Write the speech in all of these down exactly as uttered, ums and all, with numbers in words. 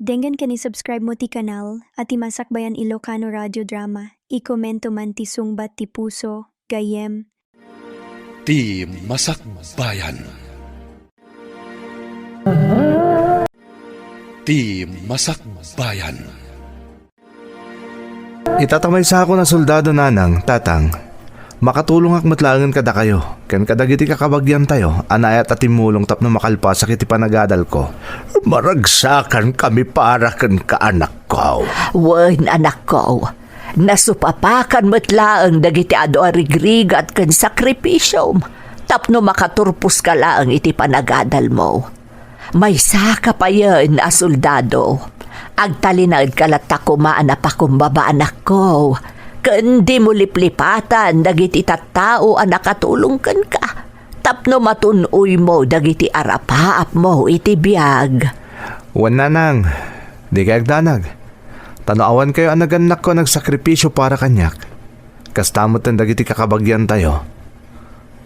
Denggen ken i-subscribe mo ti kanal a ti Masakbayan Ilocano Radio Drama. I-komento man ti sungbat ti puso, gayyem. Ti Masakbayan. Ti Masakbayan. Ita ta maysakon a soldado, nanang, tatang, makatulongak met laengen kadakayo ken kadagiti kakabagyantayo a naayat a timmulong tapno makalpasak iti panagadalko. Maragsakan kami para kenka, anakko. Wen, anakko, nasupapakan met laeng dagiti adu a rigrigat ken sakripisiom tapno makaturposka laeng iti panagadalmo. Maysaka payen a soldado. Agtalinaedka latta koma a napakumbaba, anakko, ken dimo liplipatan dagiti tattao a nakatulong kenka tapno matun-oymo dagiti arapaapmo iti biag. Wen, nanang, dikay agdanag. Ta no awankayo a nagannakko a nagsakripisio para kaniak, kasta metten dagiti kakabagyantayo.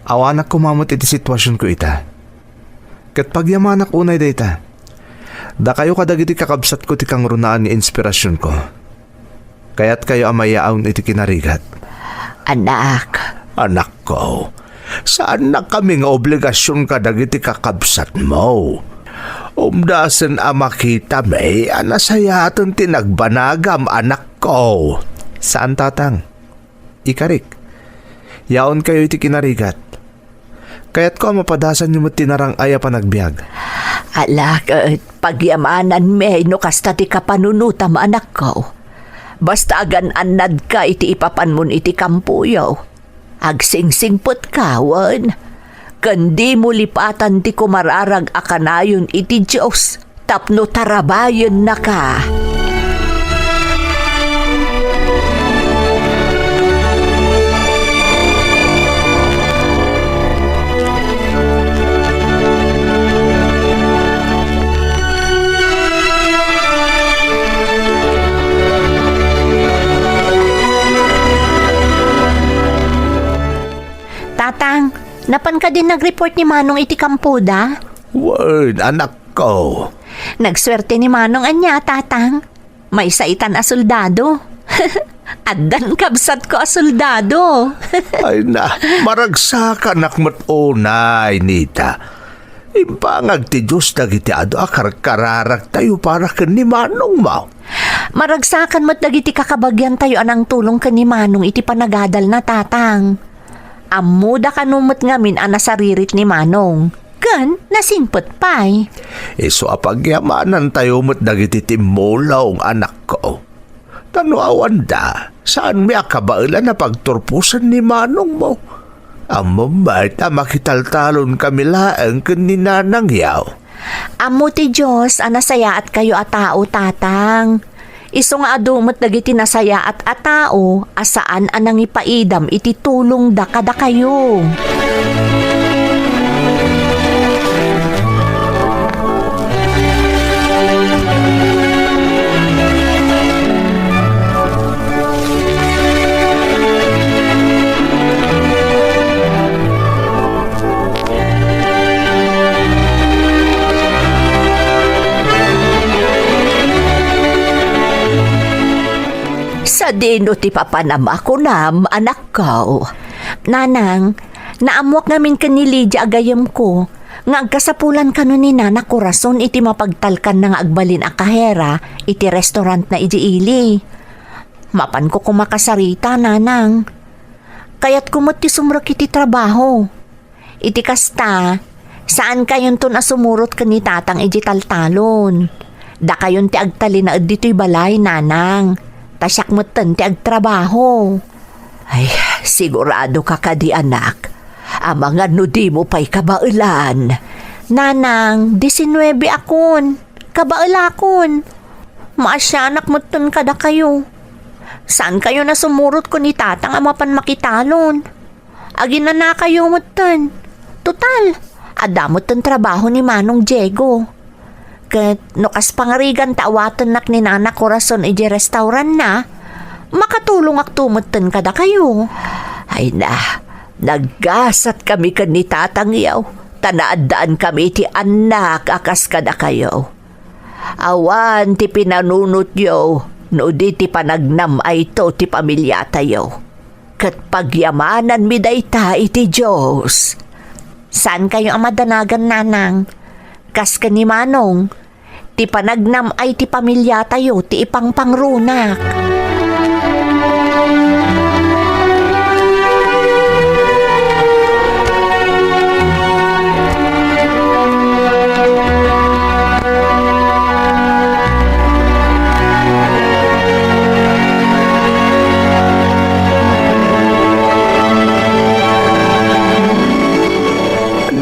Awanak koma met iti situasionko ita. Ket pagyamanak unay dayta. Dakayo kadagiti kakabsatko ti kangrunaan nga inspirasionko. Kayatkayo a mayaawn iti kinarigat. Anak. Anakko, saannakami nga obligasion kadagiti kakabsatmo. Umdasen a makitami a nasayaaten ti nagbanagam, anakko. Saan, tatang. Ikarik. Yaonkayo iti kinarigat. Kayatko a mapadasanyo met ti narang-ay a panagbiag. Ala, ket pagyamananmi no kasta ti kapanunotam, anakko. Basta agan-annadka iti ipapanmon iti kampoyo. Agsingsingpetka, wen, ken dimo lipatan ti kumararag a kanayon iti Dios tapno tarabayennaka. Tatang, napan kadi nagreport ni Manong iti kampoda? Wen, anakko. Nagsuerte ni Manong ania, Tatang. Maysa itan a soldado. Addan kabsatko a soldado. Ay na, maragsakanak met unay, Nita. Imbangag ti Dios dagiti adu a karkararagtayo para ken ni Manongmo. Maragsakan met dagiti kakabagyantayo a nangtulong ken ni Manong iti panagadalna, Tatang. Ammoda kano met ngamin a nasaririt ni Manong. Ken nasingpet pay. Isu a pagyamanantayo met dagiti timmulong, anakko. Ta no awanda, saanmi a kabaelan a pagturposen ni Manongmo. Ammom met a makitaltalonkami laeng ken ni Nanangyo. Ammo ti Dios a nasayaatkayo a tao, Tatang. Isu nga adu met dagiti nasayaat a tao a saan a nangipaidam iti tulongda kadakayo. Sadino ti papanam a kunam, anakko? Nanang, naammoak ngamin ken ni Lydia a gayyemko nga agkasapulan kano ni Nana Corazon iti mapagtalkanna nga agbalin a kahera iti restaurantna idiay ili. Mapanko koma kasarita, Nanang. Kayatko met ti sumrek iti trabaho. Iti kasta, saankayonton a sumurot ken ni Tatang idiay taltalon. Dakayon ti agtalinaed ditoy balay, Nanang. Ta siak metten ti agtrabaho. Ay, siguradoka kadi, anak? Amangan no dimo pay kabaelan. Nanang, disinnuebe akon. Kabaelakon. Maasianak metten kadakayo. Saankayon a sumurot ken ni Tatang a mapan makitalon. Aginanakayo metten. Total, adda metten trabaho ni Manong Diego. Ket no kas pangarigan ta awatennak ni Nana Corazon idiay restaurantna, makatulongakto metten kadakayo. Ay na, naggasat kami ken ni Tatangyo, ta naaddaan kami iti annak a kas kadakayo. Awan ti pinanunotyo no di ti panagnam-ayto ti pamiliatayo. Ket pagyamananmi dayta iti Dios. Saankayo a madanagan, Nanang. Kas ken ni Manong, ti panagnam-ay ti pamiliatayo ti ipangpangrunak.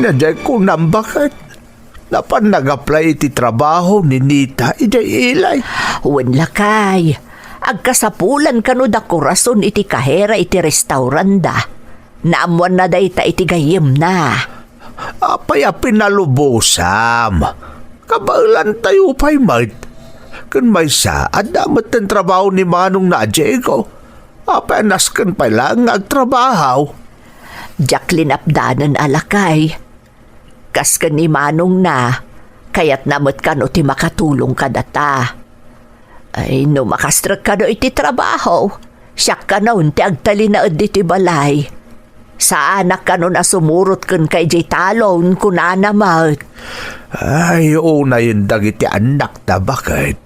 Ania diay kunam, baket? Napan nag-apply iti trabaho ni Nita idiay Ilay? Wen, lakay. Agkasapulan kano da Corazon iti kahera iti restauranda. Naammoanna dayta iti gayyemna. Apay a pinalubosam? Kabaelantayo pay met. Ken maysa, adda metten trabaho ni manongna a Diego. Apay a nasken pay laeng nga agtrabaho? Diak linapdanen a lakay. Kas ken ni manongna, kayatna met kano ti makatulong kadata. Ay, no makastrek kano iti trabaho, siak kanon ti agtalinaed ditoy balay. Saanak kanon a sumurot kenka idiay talon, kunana met. Ay, unayen dagiti annakta, baket.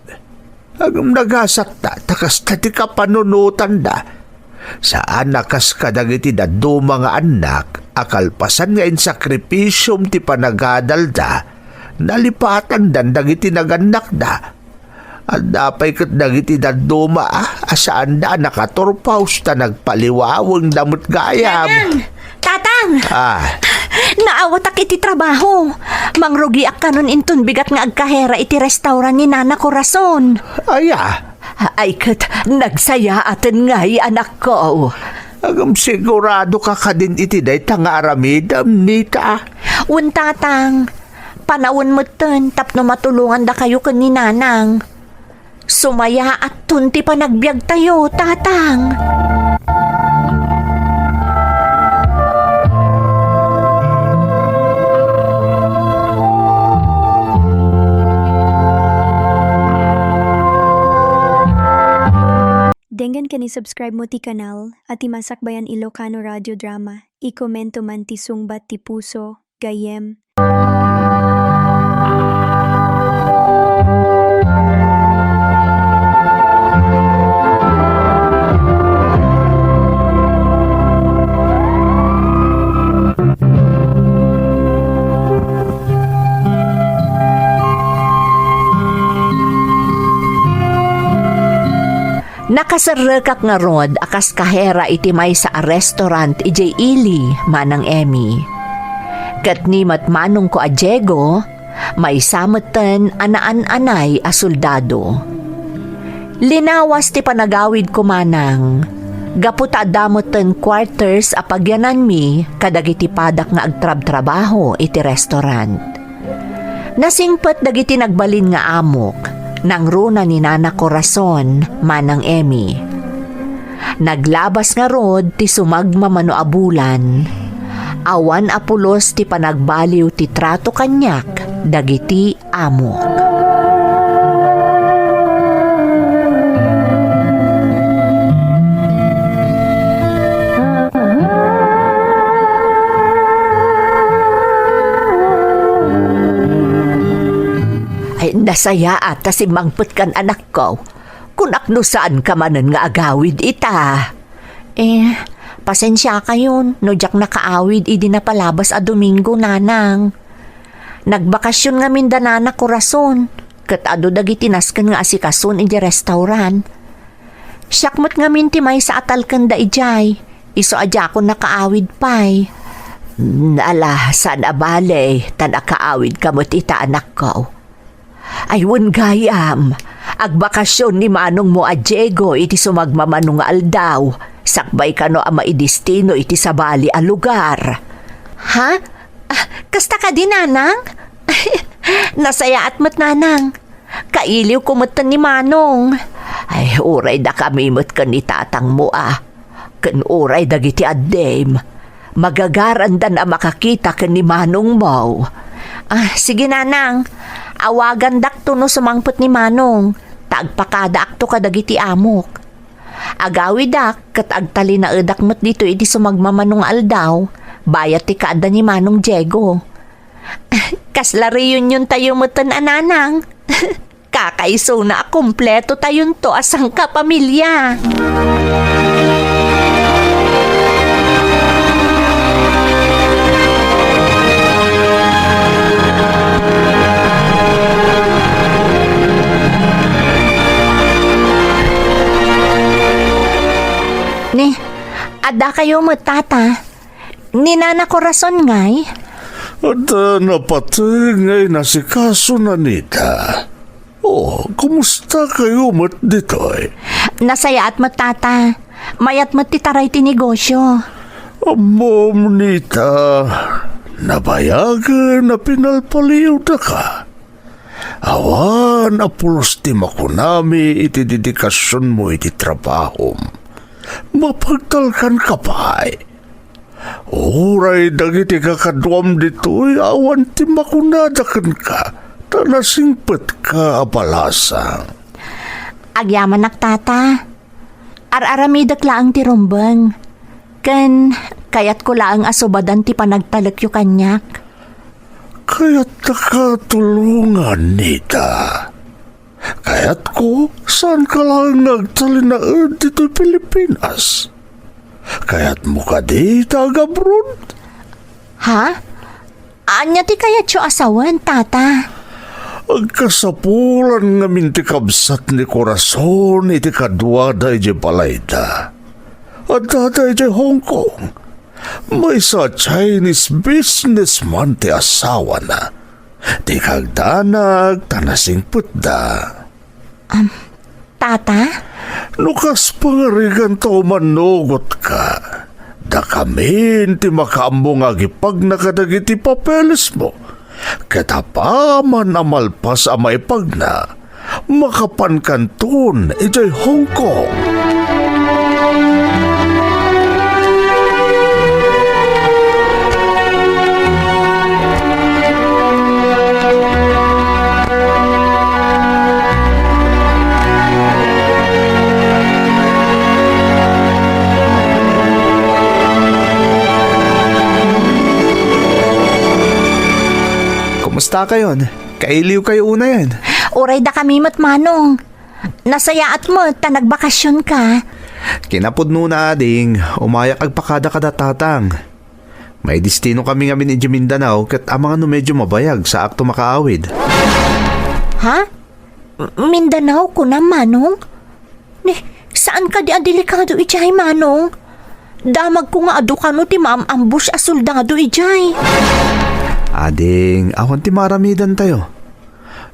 Ngem nagasatta ta kasta ti kapanunotanda. Saan a kas kadagiti dadduma nga annak a kalpasan nga insakripisiom ti panagadalda, nalipatandan dagiti nagannakda. Adda pay ket dagiti dadduma a, a saanda a nakaturpaos ta nagpaliwawengda met gayam. Nanang! Tatang! Ah. Naawatak iti trabaho. Mangrugiak kanon inton bigat nga agkahera iti restaurant ni Nana Corazon. Aya? Ay ket, nagsayaaten ngay, anakko. Ngem sigurado ka kadin iti dayta nga aramidem, Nita? Wen, Tatang. Panawen metten tapno matulongandakayo ken ni Nanang. Sumayaatton ti panagbiagtayo, Tatang. Denggen ken i-subscribe mo ti kanal a ti Masakbayan Ilocano Radio Drama. I-komento man ti sungbat ti puso, gayyem. Nakaserrekak ngarud a kas kahera iti maysa a restaurant idiay ili, Manang Emmy. Ket ni met manongko a Diego, maysa metten a naan-anay a soldado. Linawas ti panagawidko, Manang, gapu ta adda metten quarters a pagyananmi kadagiti padak nga agtrabtrabaho iti restaurant. Nasingpet dagiti nagbalin nga amok, nangruna ni Nana Corazon, Manang Emmy. Naglabas ngarud ti sumagmamano a bulan. Awan a pulos ti panagbaliw ti trato kaniak dagiti amok. Ay, nasayaat ta simmangpetkan, anakko. Kunak no saanka manen nga agawid ita. Eh, pasensiakayon no diak nakaawid idi napalabas a Domingo, Nanang. Nagbakasyon ngamin da Nana Corazon, ket adu dagiti nasken nga asikason idi restaurant. Siak met ngamin ti maysa a talkenda idiay, isu a diakon nakaawid pay. Ala, saan a bale, ta nakaawidka met ita, anakko. Ay, wen gayam, agbakasyon ni manongmo a Diego iti sumagmamano nga aldaw, sakbay kano a maidestino iti sabali a lugar. Ha? Ah, kasta kadi, Nanang? Nasayaat met, Nanang. Kailiwko metten ni Manong. Ay, uray dakami met ken ni tatangmo a. Ken uray dagiti addim. Magagarandan a makakita ken ni manongmo. Ah, sige, Nanang. Awagandakto no sumangpet ni Manong, ta agpakadaakto kadagiti amok. Agawidak ket agtalinaedak met ditoy iti sumagmamano nga aldaw, bayat ti kaadda ni Manong Diego. Kasla reunion tayo metten a nanang. Kakaisuna a kompleto tayonto a sangkapamilya. Ni, adda kayo met, Tata? Ni Nana Corazon ngay? Adda napateg nga inasikaso na nita. Oh, kumusta kayo met ditoy? Nasayaat met, Tata. Mayat met ti taray ti negosyo. Ammom, Nita, nabayagen a pinalpaliwdaka. Awan a pulos ti makunami iti dedikasionmo iti trabahom. Mapagtalkanka pay. Uray dagiti kakaduam ditoy awan ti makunada kenka, ta nasingpetka a balasang. Agyamanak, Tata. Ar-aramidek laeng ti rumbeng. Ken kayatko laeng a subadan ti panagtalekyo kaniak. Kayattaka tulongan, Nita. Kayatko, saanka laeng nga agtalinaed ditoy Pilipinas. Kayatmo kadi ta agabroad? Ha? Ania ti kayatyo a sawen, Tata? Agkasapulan ngamin ti kabsat ni Corazon iti kaduada idiay balayda. Addada idiay Hong Kong. Maysa a Chinese businessman ti asawana. Dika agdanag ta nasingpetda. Am, Tata? No kas pangarigan ta umannugotka, dakamin ti makaammo nga agipagna kadagiti papelesmo. Ket apaman a malpas a maipagna, makapankanton idiay Hong Kong. Kumusta kayon? Kailiw kayo unayen? Uray dakami met, Manong. Nasayaat met ta nagbakasionka. Kinapudnona, ading, umayak agpakada kada tatang. Maidestino kami ngamin idiay Mindanao ket amangan no medyo mabayag saakto makaawid. Ha? M-, Mindanao, kunam, Manong? Ni, saan kadi a delikado idiay, Manong? Damagko nga adu kano ti maam-ambush a soldado idiay. Ading, awan ti maaramidantayo.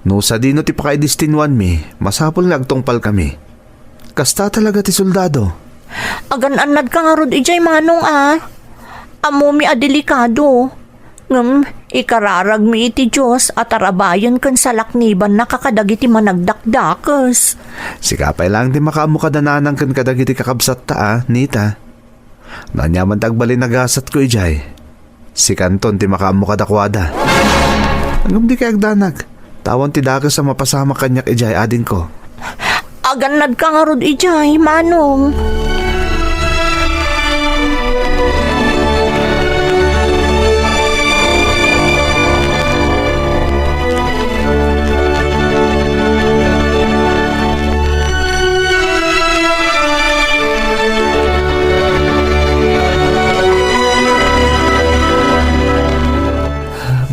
No sadino ti pakaidestinuanmi, masapul nga agtungpalkami. Kasta talaga ti soldado. Agan-annadka ngarud idiay, Manong, a. Ammomi a delikado. Ngem, ikararagmi iti Dios a tarabayen ken salaknibannaka kadagiti managdakdakes. Sika pay laeng ti makaammo kada nanang ken kadagiti kakabsatta, a, Nita. No aniaman ti agbalin a gasatko idiay, sikanton ti makaammo kadakuada. Ngem dikay agdanag, ta awan ti dakes a mapasamak kaniak idiay, adingko. Agannadka ngarud idiay, Manong.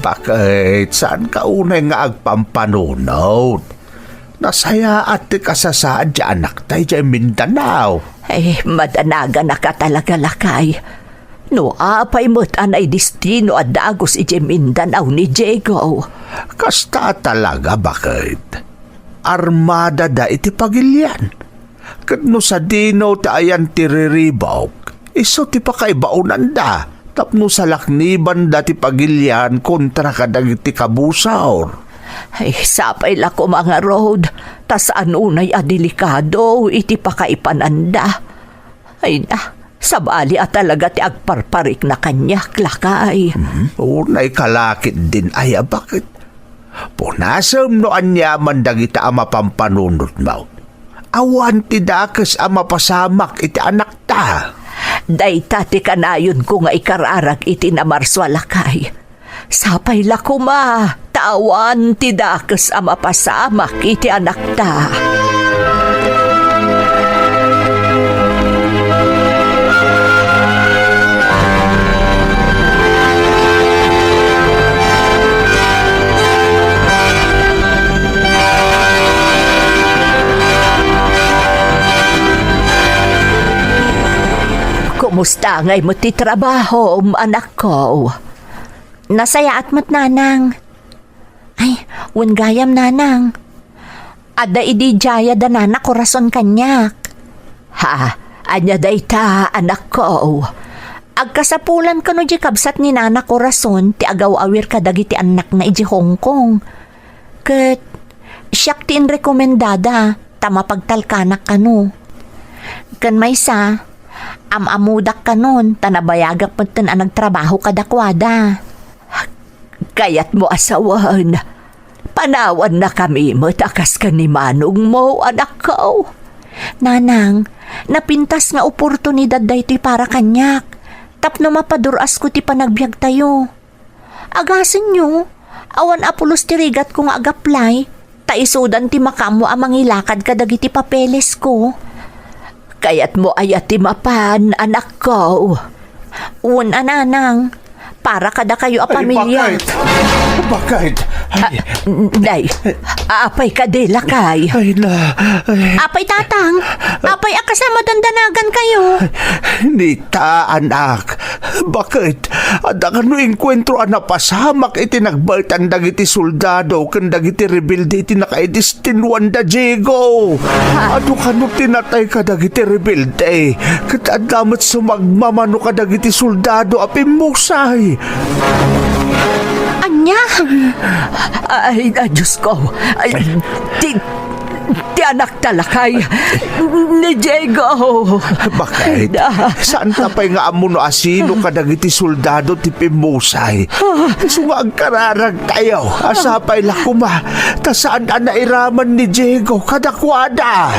Baket, saanka unay nga agpampanunot? Nasayaat ti kasasaad ti anakta idiay Mindanao. Ay, madanaganaka talaga, lakay. No apay met a naidestino a dagus idiay Mindanao ni Diego. Kasta talaga, baket? Armadada iti pagilian. Ket no sadino ti ayan ti riribuk, isu ti pakaibaonanda tapno salaknibanda ti pagilian kontra kadagiti kabusaor. Ay, sapay la koma ngarud, ta saan unay a delikado iti pakaipananda. Ay na, sabali a talaga ti agparparikna kaniak, lakay. Mhm. Unay kalakit din ay a baket. Punasem no aniaman dagita a mapampanunotmo. Awan ti dakes a mapasamak iti anakta. Dayta ti kanayonko nga ikararag iti namarsua, lakay. Sapay la koma ta awan ti dakes a mapasamak iti anakta. Kumusta ngay met ti trabahom, anakko? Nasayaat met, nanang. Ay, wen gayam, nanang. Adda idi diay a danana Corazon kaniak. Ha, ania dayta, anakko? Agkasapulan kano di kabsat ni nana Corazon ti agaw-awir kadagiti annakna idi Hong Kong. Ket siak ti inrekomendada ta mapagtalkanak kano. Ken maysa, am-ammodak kanon ta nabayagak metten a nagtrabaho kadakuada. Kayatmo a sawen, panawannakami met a kas ken ni manongmo, anakko. Nanang, napintas nga oportunidad daytoy para kaniak tapno mapadur-asko ti panagbiagtayo. Agasenyo, awan a pulos ti rigatko nga agaplay, ta isudan ti makaammo a mangilakad kadagiti papelesko. Kayatmo aya ti mapan, anakko? Wen a, nanang, para kadakayo a pamilya. Ay, bakit? Bakit? Ay. Ah, nay, apay kadi, lakay? Ay, na, ay. Apay, tatang? Apay a kas a madandanagan kayo? Nita, anak. Bakit? Adda kano enkuentro a napasamak iti nagbaetan dagiti soldado ken dagiti rebelde iti nakaidestinuanda, Diego. Ha? Adu kano ti natay kadagiti rebelde, ket adda met sumagmamano kadagiti soldado a pimmusay. Ania? Ay, a, Diosko. Ay, ti, ti anakta, lakay. Ni Diego. Bakit? Da. Saanta pay nga ammo no asino kadagiti soldado ti pimmusay? Isu nga agkararagtayo. Sapay la koma, ta saan a nairaman ni Diego kadakuada.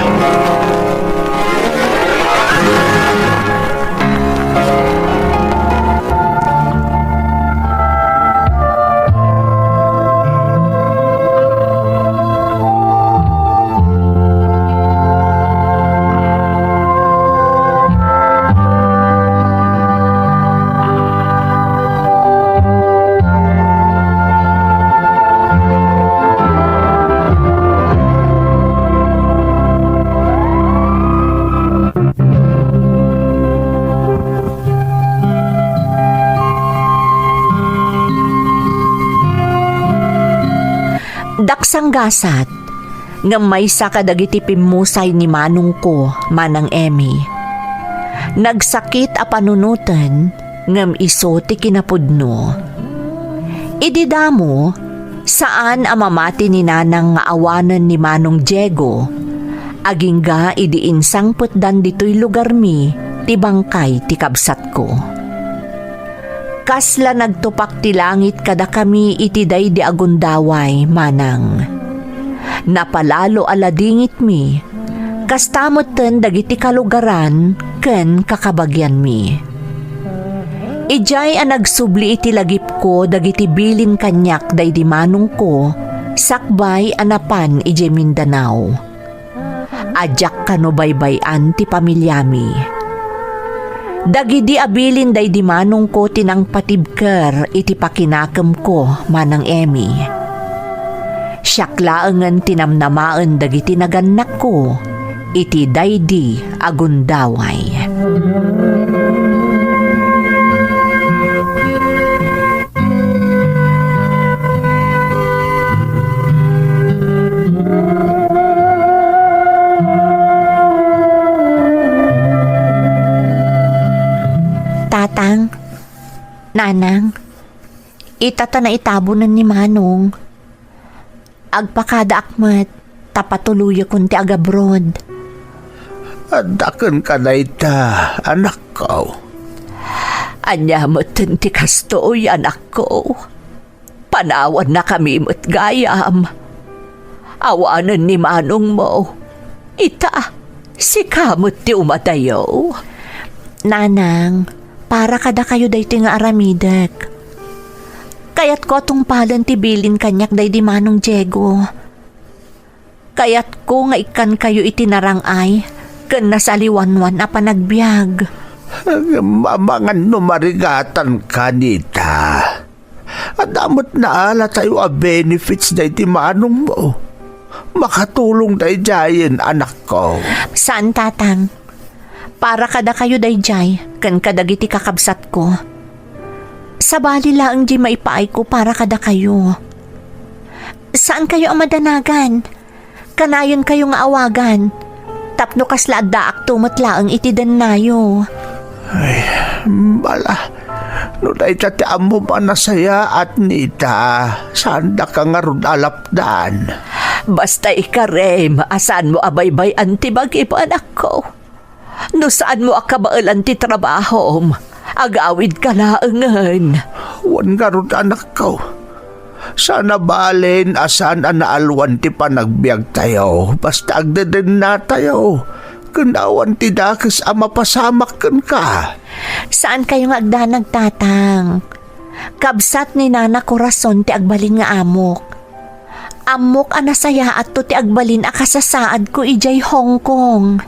Daksanggasat, ngem maysa kadagiti pimmusay ni manongko, Manang Emmy. Nagsakit a panunoten, ngem isu ti kinapudno. Idi damo, saan a mamati ni nanang nga awanen ni Manong Diego, agingga idi insangpetdan ditoy lugarmi ti bangkay ti kabsatko. Kasla nagtupak ti langit kadakami iti daydi a gundaway, manang. Napalalo a ladingitmi, kasta metten dagiti kalugaran ken kakabagianmi. Idiay a nagsubli iti lagipko dagiti bilin kaniak daydi manongko sakbay a napan idiay Mindanao. A diak kano baybay-an ti pamiliami. Dagidi a bilin daydi manongko ti nangpatibker iti pakinakemko, Manang Emmy. Siak laengen ti namnamaen dagiti nagannakko iti daydi a gundaway. Tatang, Nanang, ita ta naitabonen ni Manong. Agpakadaak met ta patuloyakon ti agabroad. Adda kenka dayta, anakko. Ania metten ti kastoy, anakko? Panawannakami met gayam. Awanen ni manongmo. Ita, sika met ti umadayo. Nanang, para kadakayo daytoy nga aramidek. Kayatko a tungpalen ti bilin kaniak daydi Manong Diego. Kayatko nga ikkankayo iti narang-ay ken nasaliwanwan a panagbiag. Ngem amangan no marigatanka, Nita. Adda met naalatayo a benefits daydi manongmo. Makatulong daydiayen, anakko. Saan, Tatang. Para kadakayo daydiay ken kadagiti kakabsatko. Sabali laeng diay maipaayko para kadakayo. Saankayo a madanagan. Kanayenkayo nga awagan. Tapno kasla addaakto met laeng iti dennayo. Ay, bala, no dayta ti ammom a nasayaat, Nita, saandaka ngarud a lapdan. Basta ikarem a saanmo a baybay-an ti bagim, anakko. No saanmo a kabaelan ti trabahom, agawidka laengen. Wen ngarud, anakko. Saan a balin a saan a naalwan ti panagbiagtayo, basta agdedennatayo, ken awan ti dakes a mapasamak kenka. Saankayo nga agdanag, Tatang. Kabsat ni Nana Corazon ti agbalin nga amok. Ammok a nasayaatto ti agbalin a kasasaadko idiay Hong Kong.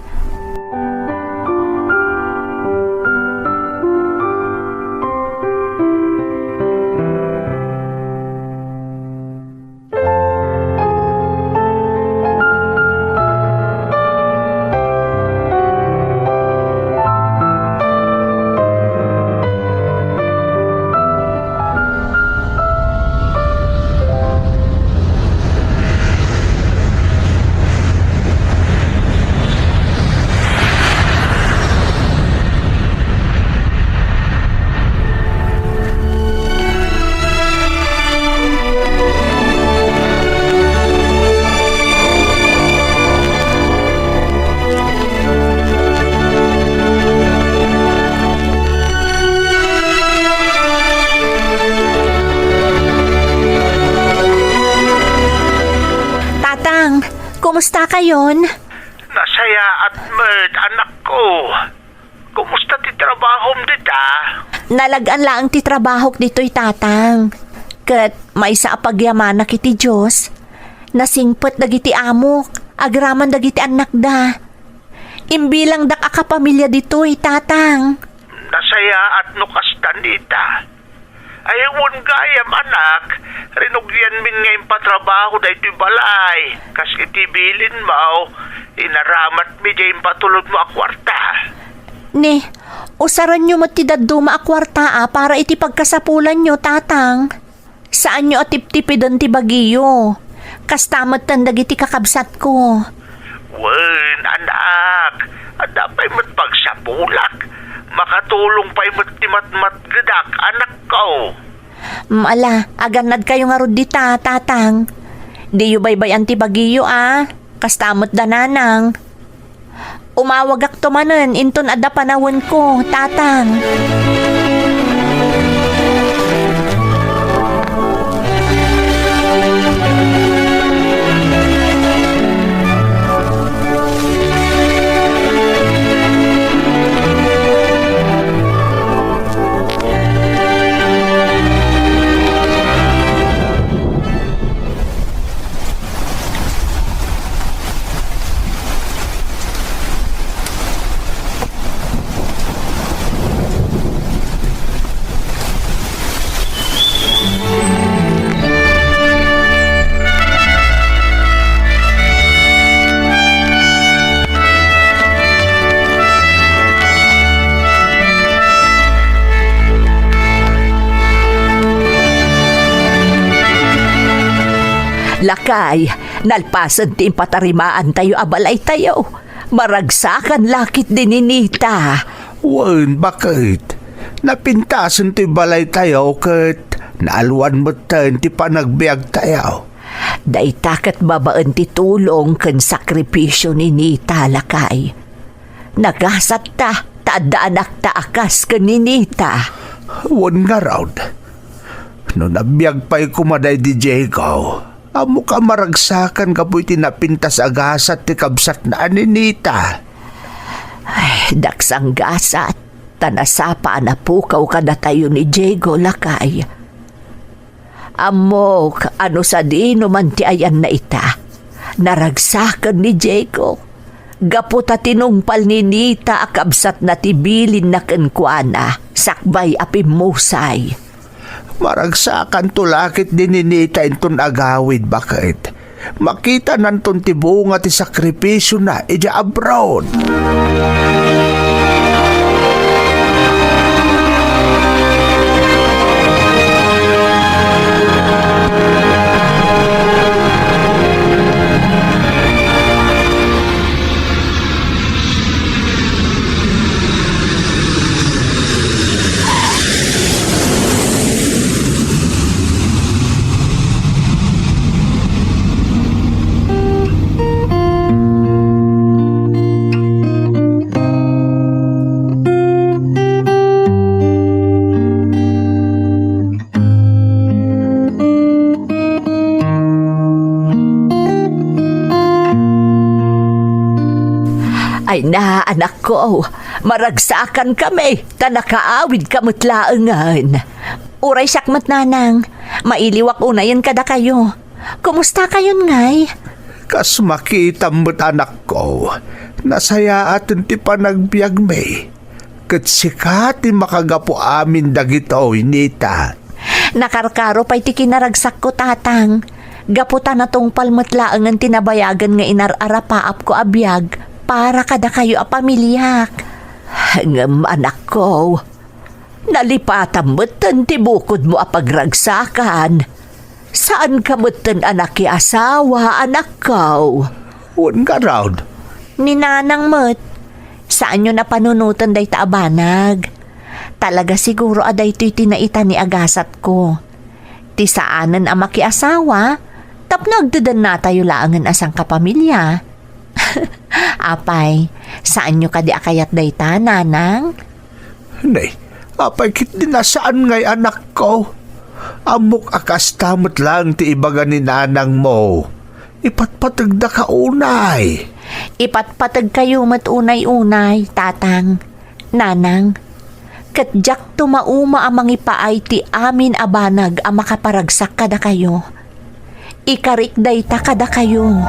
Tatang, kumusta kayon? Nasayaat met, anakko. Kumusta ti trabahom dita? Nalag-an laeng ti trabahok ditoy, Tatang. Ket maysa a pagyamanak iti Dios, nasingpet dagiti amok agraman dagiti annakda. Imbilangdak a kapamilya ditoy, Tatang. Nasayaat no kasta, Nita. Ay, wen gayam, anak, rinugianmin nga impatrabaho daytoy balay. Kas iti bilinmo, inaramatmi diay impatulodmo a kuarta. Ne, usaranyo met ti dadduma a kuarta a para iti pagkasapulanyo, Tatang. Saanyo a tiptipiden ti bagiyo. Kasta metten dagiti kakabsatko. Wen, anak, adda pay met pagsapulak. Makatulong pay met ti matmatgedak, anakko. Mm, ala, agannadkayo ngarud dita, Tatang. Diyo baybay-an ti bagiyo, a. Kasta met da Nanang. Umawagakto manen inton adda panawenko, Tatang. Lakay, nalpasen ti impatarimaantayo a balaytayo. Maragsakan la ketdi ni Nita. Wen, baket. Napintasen ti balaytayo ket naalwan metten ti panagbiagtayo. Dayta ket babaen ti tulong ken sakripisio ni Nita, lakay. Nagasatta ta adda anakta a kas ken ni Nita. Wen ngarud. No nabiag pay koma daydi Diego, ammok a maragsakan gapu iti napintas a gasat ti kabsatna a ni Nita. Ay, daksang gasat, ta nasapa a napukaw kadatayo ni Diego, lakay. Ammok a no sadino man ti ayanna ita, naragsaken ni Diego. Gapu ta tinungpal ni Nita a kabsatna ti bilinna kenkuana sakbay a pimmusay. Maragsakanto la ketdi ni Nita inton agawid, baket makitananton ti bunga ti sakripisiona idiay abroad. Ay na, anakko, maragsakankami, ta nakaawidka met laengen. Uray siak met, nanang, mailiwak unayen kadakayo. Kumustakayon ngay? Kas makitam met, anakko, nasayaaten ti panagbiagmi. Ket sika ti makagapu amin dagitoy, Nita. Nakarkaro pay ti kinaragsakko, tatang. Gapu ta natungpal met laengen ti nabayagen nga inar-arapaapko a biag para kadakayo a pamiliak. Ngem, anakko, nalipatam metten ti bukodmo a pagragsakan. Saanka metten a nakiasawa, anakko? Wen ngarud. Ni nanang met. Saanyo a panunoten dayta a banag. Talaga siguro a daytoy ti naitani a gasatko. Ti saanen a makiasawa, tapno agdedennatayo laengen a sangkapamilia. Apay, saanyo kadi a kayat dayta, nanang? Nay, apay ketdi a saan ngay, anakko? Ammok a kasta met laeng ti ibaga ni nanangmo. Ipatpategdaka unay. Ipatpategkayo met unay-unay, tatang, nanang. Ket diak tumauma a mangipaay ti amin a banag a makaparagsak kadakayo. Ikarik dayta kadakayo.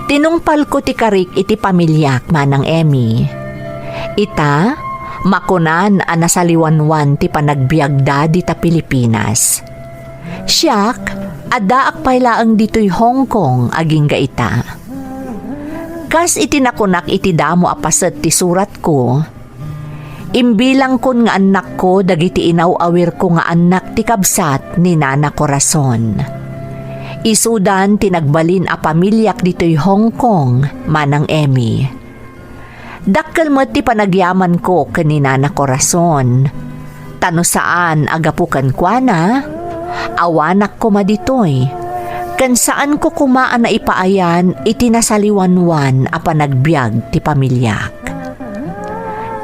Tinungpalko ti karik iti pamiliak, Manang Emmy. Ita, makunan a nasaliwanwan ti panagbiagda dita Pilipinas. Siak, addaak pay laeng ditoy Hong Kong agingga ita. Kas iti nakunak iti damo a paset ti suratko, imbilangkon nga annakko dagiti inaw-awirko nga annak ti kabsat ni Nana Corazon. Isudan ti nagbalin a pamiliak ditoy Hong Kong, Manang Emmy. Dakkel met ti panagyamanko ken ni Nana Corazon. Ta no saan a gapu kenkuana, awanak koma ditoy, ken saanko koma a naipaayan iti nasaliwanwan a panagbiag ti pamiliak.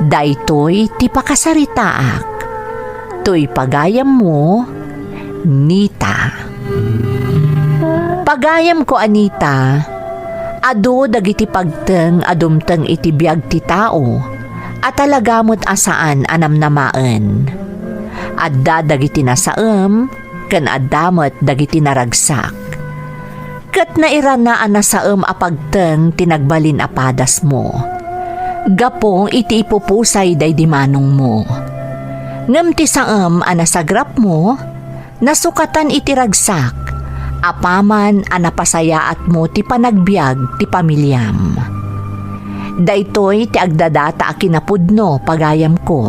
Daytoy ti pakasaritaak. Toy pagayammo, Nita. Pagayamko a Nita, adu dagiti pagteng a dumteng iti biag ti tao a talaga met a saan a namnamaen. Adda dagiti nasaem ken adda met dagiti naragsak. Ket nairana a nasaem a pagteng ti nagbalin a padasmo gapu iti ipupusay daydi manongmo. Ngem ti saem a nasagrapmo, nasukatan iti ragsak, apaman a napasayaatmo ti panagbiag ti pamiliam. Daytoy ti agdadata a kinapudno, pagayamko.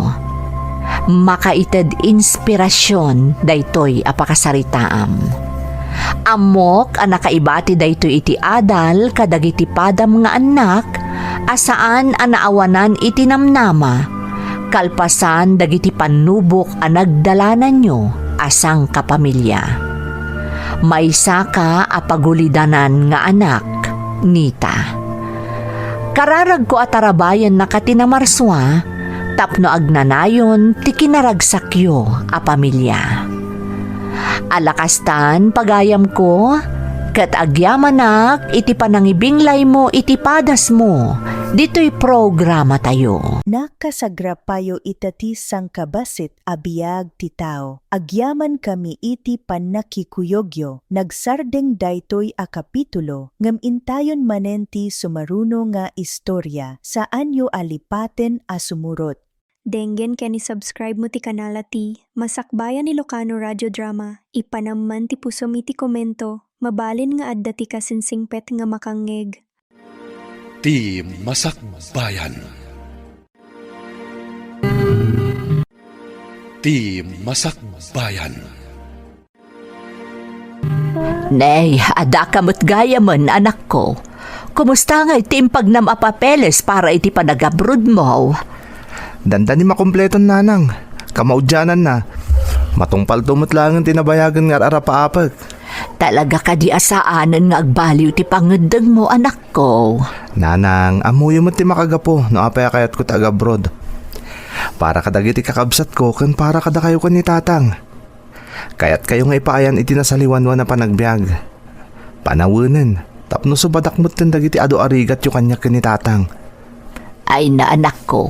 Makaited inspirasyon daytoy a pakasaritaam. Ammok a nakaibati daytoy iti adal kadagiti padam nga annak a saan a naawanan iti namnama, kalpasan dagiti pannubok a nagdalananyo a sangkapamilya. Maysaka a pagulidanan nga anak, Nita. Kararagko a tarabayennaka ti namarsua tapno agnanayon ti kinaragsakyo a pamilya. Alakastan, pagayamko, ket agyamanak iti panangibinglaymo iti padasmo ditoy programatayo. Nakasagrapayo ita ti sangkabassit a biag ti tao. Agyamankami iti pannakikuyogyo. Nagsardeng daytoy a kapitulo, ngem intayon manen ti sumaruno nga istorya. Saanyo a lipaten a sumurot. Denggen ken i-subscribe mo ti kanal a ti Masakbayan Ilocano Radio Drama. Ipanam man ti pusom iti komento. Mabalin nga adda ti kasinsingpet nga makangngeg. Ti Masakbayan. Ti Masakbayan. Nay, adda ka met gayamen, anakko. Kumusta nga iti impagnam a papeles para iti panagabrodmo? Dandani makumpleton, nanang. Kamaudiananna. Matungpalto met laengen ti nabayagen nga ar-arapaapek. Talaga kadi a saanen nga agbaliw ti pangeddengmo, anakko? Nanang, ammoyo met ti makagapu no apay a kayatko ti agabroad. Para kadagiti kakabsatko ken para kadakayo ken ni Tatang. Kayatkayo nga ipaayan iti nasaliwanwan a panagbiag. Panawenen, tapno subadak metten dagiti adu a rigatyo kaniak ken ni Tatang. Ay na, anakko,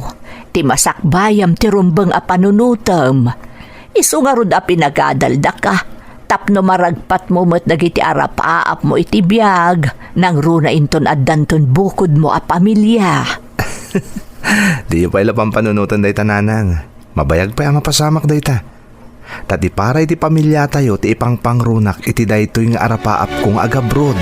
ti masakbayam ti rumbeng a panunotem. Isu ngarud a pinagadaldaka, tapno maragpatmo met dagiti arapaapmo iti biag, nangruna inton addanton bukodmo a pamilya. Diyo pay la pampanunoten dayta, nanang. Mabayag pay a mapasamak dayta. Ta ti para iti pamilyatayo ti ipangpangrunak iti daytoy nga arapaapko nga agabroad.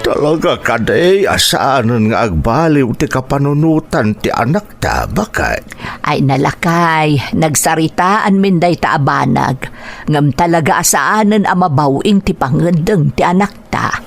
Talaga kadi a saanen nga agbaliw ti kapanunotan ti anakta, baket? Ay na, lakay, nagsaritaanmin dayta a banag, ngem talaga a saanen a mabaw-ing ti pangeddeng ti anakta.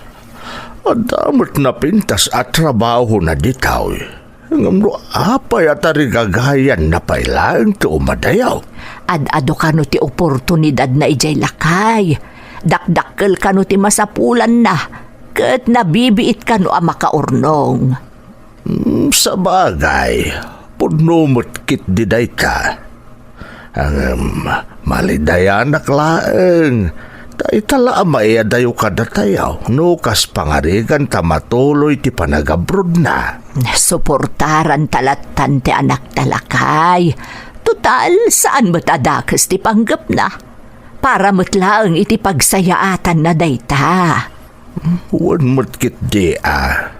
Adda met napintas a trabahona ditoy. Ngem no apay a tarigagayanna pay laeng ti umadayo? Ad-adu kano ti oportunidadna idiay, lakay. Dakdakkel kano ti masapulanna, ket nabibiit kano a makaurnong. Hmm, sabagay, pudno met ketdi dayta. Ngem, malidayanak laeng. Ta ita la a maiadayo kadatayo no kas pangarigan ta matuloy ti panagabrodna. Suportaranta lattan ti anakta, lakay. Total, saan met a dakes ti panggepna. Para met laeng iti pagsayaatanna dayta. Wen met ketdi a.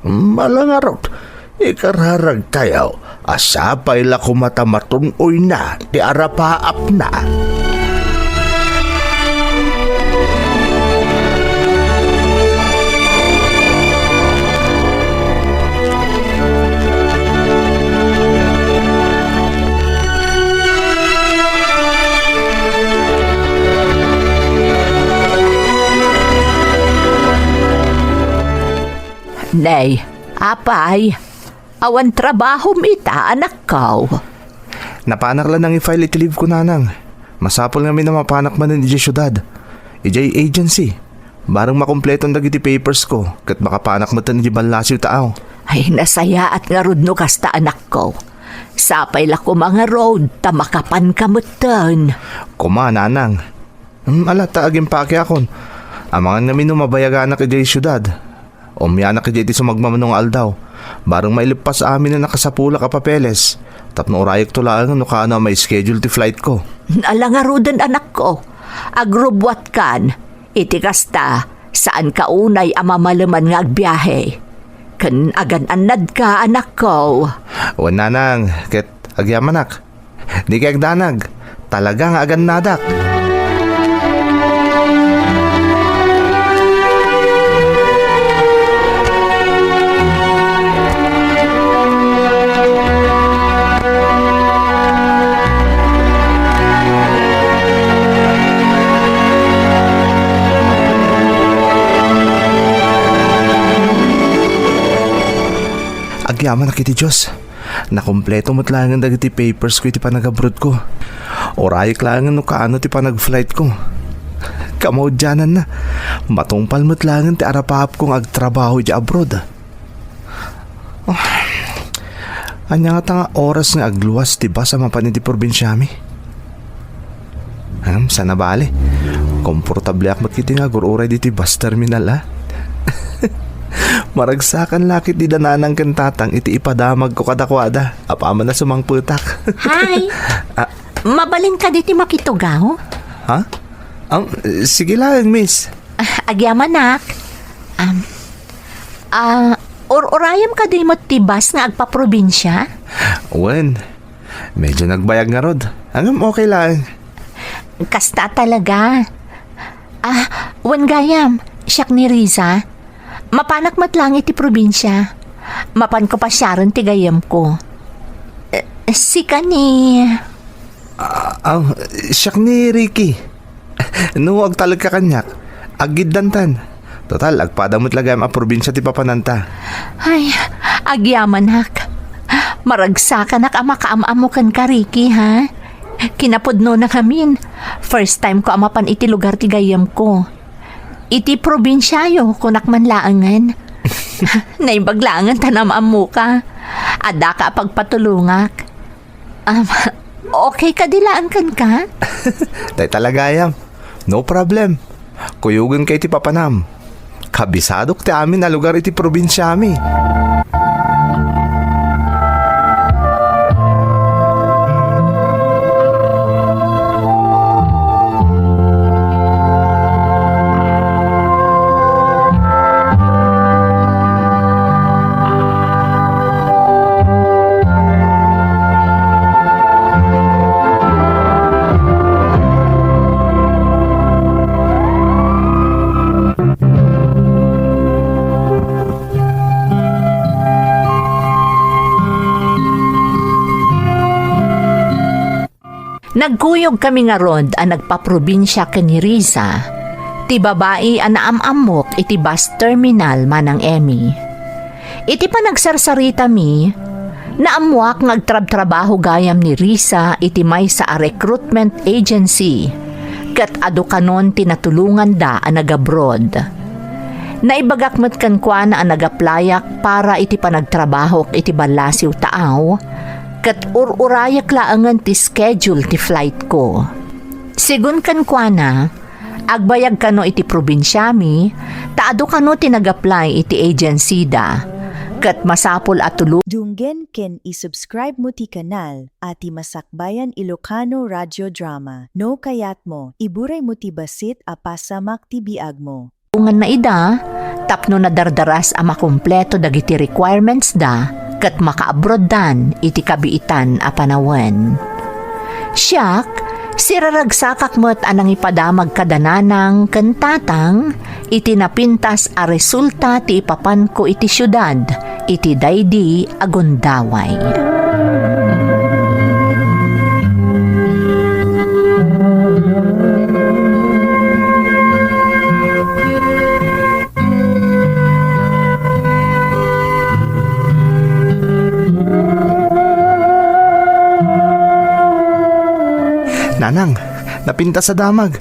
Ala ngarud, ikararagtayo a sapay la koma ta matun-oyna ti arapaapna. Nay, apay, awan trabahom ita, anakko? Napanak la nang i-file iti leave ko, nanang. Masapul ngamin a mapanak manen idiay siudad, idiay agency. Bareng makumpleton dagiti papers ko, ket makapanak metten idiay ballasiw ta aw. Ay, nasayaat ngarud no kasta, anakko. Sapay la koma ngarud ta makapanka metten. Koma, nanang. Hmm, ala, ta agimpakiakon. Amangan ngamin no mabayaganak idiay siudad. Umianak idiay ti sumagmamano nga aldaw. Bareng maileppas amin a nakasapulak a papeles, tapno urayekto laengen no kaano a ma-schedule ti flightko. Ala ngaruden, anakko. Agrubbuatkan. Iti kasta, saanka unay a mamaleman nga agbiahe. Ken agan-annadka, anakko. Wen, nanang, ket agyamanak. Dika agdanag. Talaga nga agannadak. Agyamanak iti Dios. Nakompleto met laengen dagiti papersko iti panagabroadko. Urayek laengen no kaano ti panagflightko. Kamaudiananna, matungpal met laengen ti arapapko nga agtrabaho iti abroad. Ah, ania ngata nga oras nga agluas ti bus a mapan iti probinsiami? Ngem, saan a bale. Komportableak met ketdi nga agur-uray ditoy bus terminal, a. Maragsakan la ketdi da nanang ken tatang iti ipadamagko kadakuada. Apaman a sumangpetak. Hi! Ah. Mabalin kadi ti makitugaw? Ha? Ang, sige lang, miss. Ah, agyamanak. Um, ah, ur-urayam kadi met ti bus nga agpaprobinsia? Wen, medyo nagbayag ngarud. Ngem okay lang. Kasta talaga. Ah, wen gayam, siak ni Riza. Mapanak met lang iti probinsia. Mapanko pasiaren ti gayyemko. Eh, sika ni... Ah, ah, siak ni Ricky. No agtalekka kaniak, aggiddantan. Total, agpada met la gayam a probinsia ti papananta. Ay, agyamanak. Maragsakanak a makaam-ammo kenka, Ricky, ha? Kinapudnona ngamin, first time ko a mapan iti lugar ti gayyemko. Iti probinsiayo, kunak man laengen. Naimbag laengen ta naam-ammoka. Addaka a pagpatulongak. Um, okay kadi laeng kenka? Dayta la gayam. No problem. Kuyogenka iti papanam. Kabisadok ti amin a lugar iti probinsiami. Nagkuyogkami ngarud a nagpaprobinsia ken ni Riza, ti babai a naam-ammok iti bus terminal manang Emmy. Iti panagsarsaritami, naammoak nga agtrabtrabaho gayam ni Riza iti maysa a recruitment agency, ket adu kanon ti natulonganda a nag-abroad. Naibagak met kenkuana a nag-applyak para iti panagtrabahok iti ballasiw taaw, ket ur-urayek laengen ti schedule ti flightko. Sigun kenkuana, agbayag kano iti probinsiami, ta adu kano ti nag-apply iti agency-da, ket masapul a tulo- Dunggen ken i-subscribe mo ti kanal a ti Masakbayan Ilocano Radio Drama. No kayatmo, iburay mo ti bassit a pasamak ti biagmo. Ngan naida, tapno nadardaras a makumpleto dagiti requirements-da ket makaabroaddan iti kabiitan a panawen. Siak, siraragsakak met a nangipadamag kada nanang ken tatang iti napintas a resulta ti ipapanko iti siudad iti daydi a gundaway. Nanang, napintas a damag.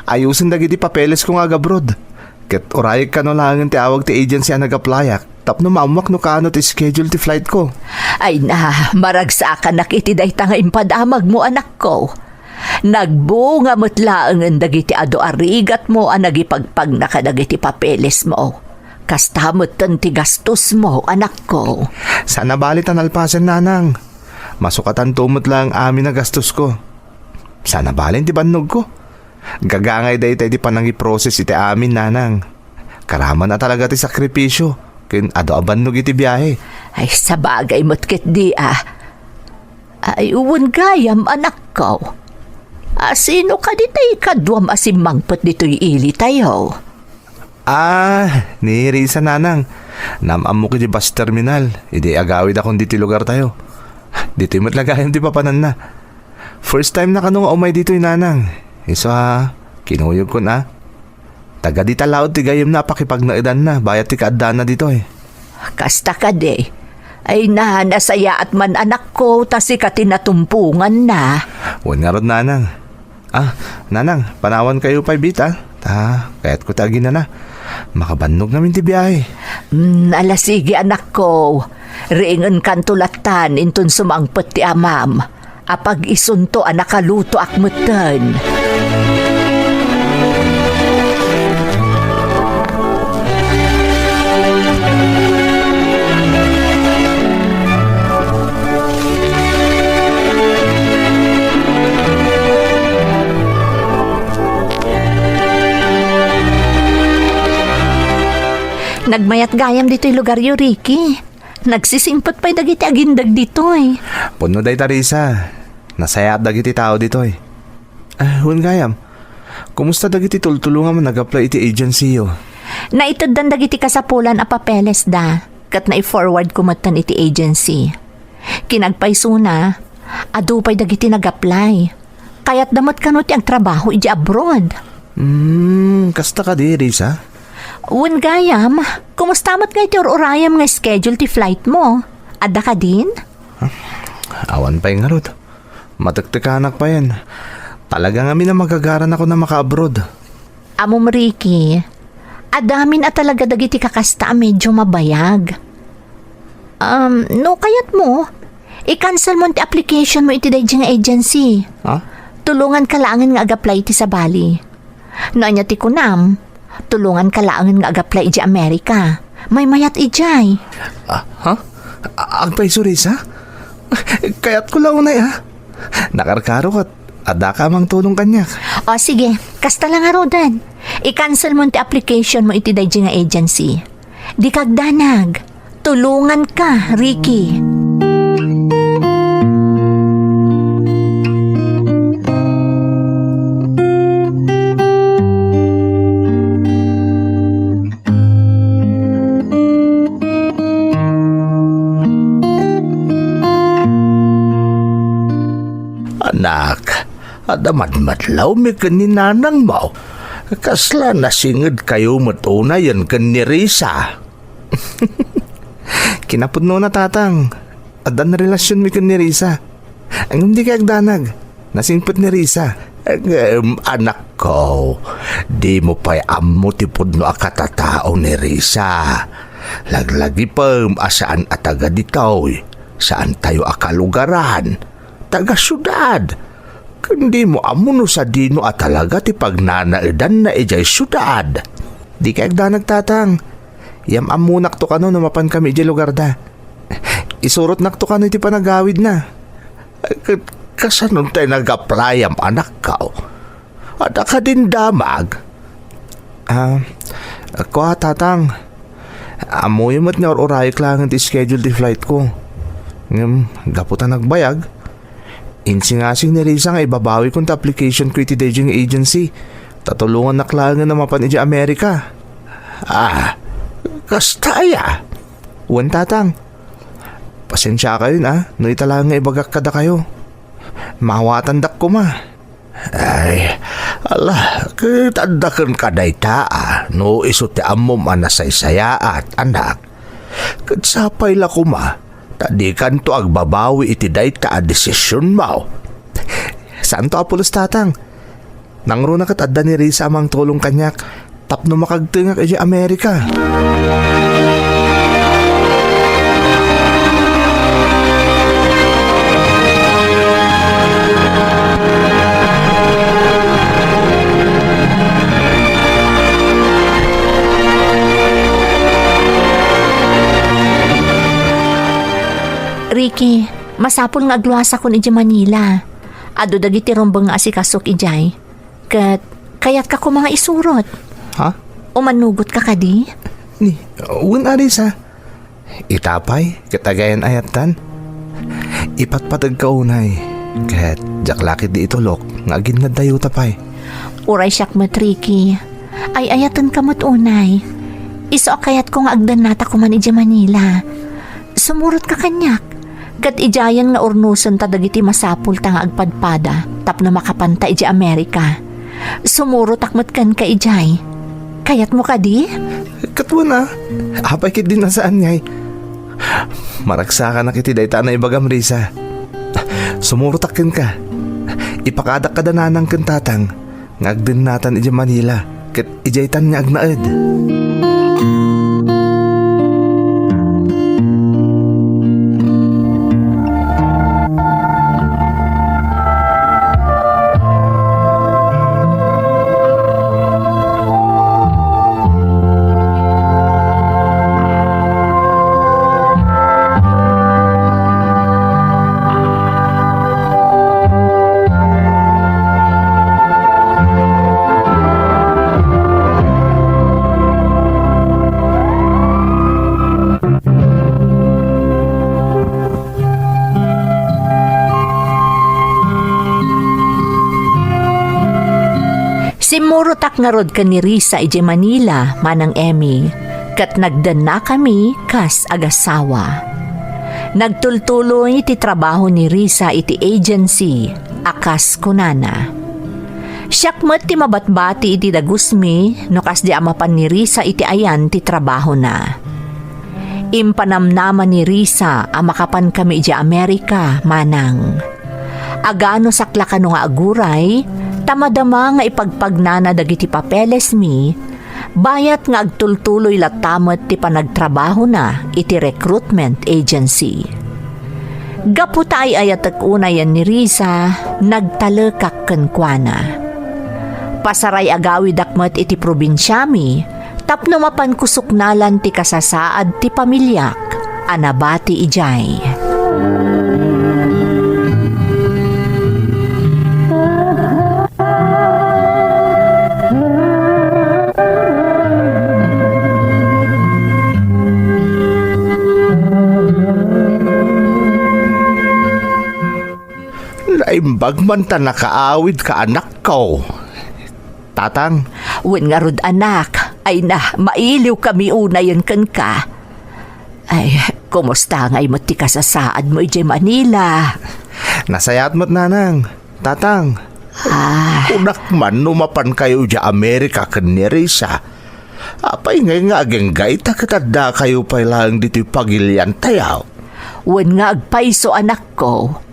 Ayusen dagiti papelesko nga agabroad. Ket urayek kano laengen ti awag ti agency a nag-applyak tapno maammoak no kaano ti schedule ti flightko. Ay na, maragsakanak iti dayta nga impadamagmo, anakko. Nagbunga met laengen dagiti adu a rigatmo a nagipagpagna kadagiti papelesmo. Kasta metten ti gastosmo, anakko. Saan a bali ta nalpasen, nanang. Masukatanto met laeng amin a gastosko. Saan a bali ti bannogko. Gagangay dayta iti panangiproses iti amin, nanang. Karaman a talaga ti sakripisio ken adu a bannog iti biahe. Ay, sabagay met ketdi a. Ay, wen gayam, anakko. A, sino kadi ti ikaduam a simmangpet ditoy ilitayo? Ah, ni Risa, nanang. Naam-ammok iti bus terminal idi agawidakon ditoy lugartayo. Ditoy met la gayam ti papananna. First time na kano nga umay ditoy, nanang. Isu a, kinuyogkon a. Taga dita laud ti gayyemna a pakipagnaedanna bayat ti kaaddana ditoy. Kasta kadi. Ay na, nasayaat man, anakko, ta sika ti natumponganna. Wen ngarud, nanang. Ah, nanang, panawankayo pay bita. Ta, kayatko ti aginana. Makabannog ngamin ti biahe. Mm, ala sige, anakko. Riingenkanto lattan inton sumangpet ti amam. Apag isunto a nakalutoak metten. Nagmayat gayam ditoy lugaryo, Ricky. Nagsisingpet pay dagiti agindeg ditoy. Pudno dayta, Risa. Nasayaat dagiti tao ditoy. Ah, wen gayam. Kumusta dagiti tultulongam a nag-apply iti agency-yo? Naiteddan dagiti kasapulan a papelesda, ket nai-forward ko metten iti agency. Kinagpaysona, adu pay dagiti nag-apply. Kayatda met kano ti agtrabaho idiay abroad. Hmm, kasta kadi, Risa? Wen gayam, kumusta met ngay ti ur-urayam nga schedule ti flight mo? Adda kadin? Awan pay ngarud. Matektekanak payen. Talaga ngamin a magagaranakon a maka-abroad. Ammom, Ricky, adamin a talaga dagiti kakasta a medyo mabayag. Um, no kayatmo, i-cancel mo ti application mo iti daydi nga agency. Ha? Tulonganka laengen nga ag-apply iti sabali. No ania ti kunam, tulonganka laengen nga ag-apply iti Amerika. Maymayat idiay. Ah, ha? A-, agpayso, Risa? Kayatko la unay, ha? Nakarkaro ket addaka a mangtulong kaniak. O, sige. Kasta la ngaruden. I-cancel mo ti application mo iti daydi nga agency. Dika agdanag. Tulonganka, Ricky. Anak, adda madmadlawmi ken ni nanangmo. Kasla nasingedkayo met unayen ken ni Risa? Kinapudnona, Tatang. Addan relasionmi ken ni Risa. Ngem dika agdanag. Nasingpet ni Risa. Ngem, anakko, dimo pay ammo ti pudno a katatao ni Risa. Laglagipem a saan a taga ditoy. Saantayo a kalugaran. Taga siudad. Ken dimo ammo no sadino a talaga ti pagnanaedanna idiay siudad. Dika agdanag, Tatang. Yam-ammonakto kano no mapankami idiay lugarda. Isurotnakto kano iti panagawidna. Ket kasano tay nag-applyam, anakko? Adda kadin damag? Ah, kua, Tatang. Ammoyo met nga ur-urayek laengen ti schedule ti flight ko. Ngem, gapu ta nagbayag, insingasing ni Risa nga ibabawikon ti application ko iti daydiay nga agency. Ta tulongannak laengen a mapan idiay Amerika. Ah, kasta aya? Wen, Tatang. Pasensiakayon, a, no ita laeng nga ibagak kadakayo. Maawatandak koma. Ay, ala, ket adda kenka dayta, a, no isu ti ammom a nasaysayaat, anak. Ket sapay la koma, ta dikanto agbabawi iti dayta a desisionmo. Saanto a pulos, Tatang. Nangruna ket adda ni Risa a mangtulong kaniak tapno makagtengak idiay Amerika. Ki, masapul nga agluasakon idiay Manila. Adu dagiti rumbeng nga asikasok idiay. Ket kayatka koma nga isurot. Ha? Umanugotka kadi? Ni, wen a, Risa. Ita pay, ket agayan-ayattan. Ipatpategka unay, ket diak la ketdi itulok nga aginnadayuta pay. Uray siak met, Ricky. Ay-ayatenka met unay. Isu a kayatko nga agdennata koman idiay Manila. Sumurotka kaniak, ket idiayen nga urnosenta dagiti masapulta nga agpadpada tapno makapanta idiay Amerika. Sumurotak met kenka idiay. Kayatmo kadi? Ket wen a, apay ketdi a saan ngay? Maragsakanak iti dayta a naibagam, Risa. Sumurotak kenka. Ipakadak kada nanang ken tatang nga agdennatan idiay Manila, ket idiaytan nga agnaed. Simmurotak ngarud ken ni Risa idiay Manila, Manang Emmy, ket nagdennakami kas agasawa. Nagtultuloy ti trabaho ni Risa iti agency a kas kunana. Siak met ti mabatbati iti dagusmi no kasdi a mapan ni Risa iti ayan ti trabahona. Impanamnama ni Risa a makapankami idiay Amerika, Manang. Aganusak la kano nga aguray, ta madama nga ipagpagnana dagiti papelesmi, bayat nga agtultuloy latta met ti panagtrabahona iti recruitment agency. Gapu ta ay-ayatek unayen ni Risa, nagtalekak kenkuana. Pasaray-agawidak met iti probinsiami tapno mapanko suknalan ti kasasaad ti pamiliak a nabati idiay. Naimbag man ta nakaawidka, anakko. Tatang. Wen ngarud, anak, ay na, mailiwkami unayen kenka. Ay, kumusta ngay met ti kasasaadmo idiay Manila? Nasayaat met, Nanang. Tatang. Ah. Kunak man no mapankayo idiay Amerika ken ni Risa. Apay ngay nga agingga ita ket addakayo pay laeng ditoy pagiliantayo? Wen nga agpayso, anakko.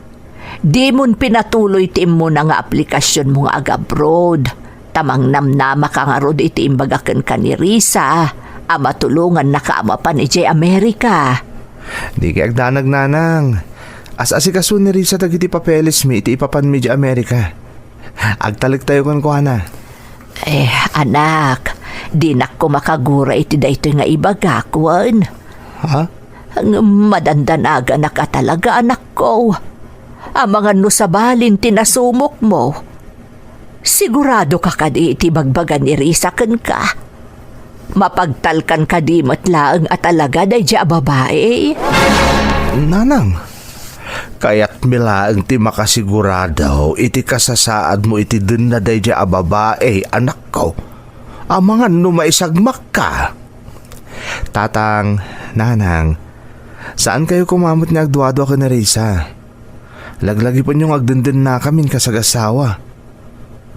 Dimon pinatuloy ti immuna nga aplikasionmo nga agabroad. Ta mangnamnamaka ngarud iti imbaga kenka ni Risa a matulongannaka a mapan idiay Amerika. Dika agdanag, Nanang. As-asikaso ni Risa dagiti papelesmi iti ipapanmi idiay Amerika. Agtalektayo kenkuana. Eh, anak, dinak koma kagura iti daytoy nga ibagak, wen? Ha? Ngem madandanaganak a talaga, anakko. Amangan no sabalin ti nasumokmo. Siguradoka kadi iti ibagbaga ni Risa kenka? Mapagtalkan kadi met laeng a talaga daydiay a babai? Nanang, kayatmi laeng ti makasigurado iti kasasaadmo iti denna daydiay a babai, anakko. Amangan no maisagmakka. Tatang, Nanang, saankayo koma met nga agduadua ken ni Risa. Laglagipenyo nga agdendennakami kas agasawa.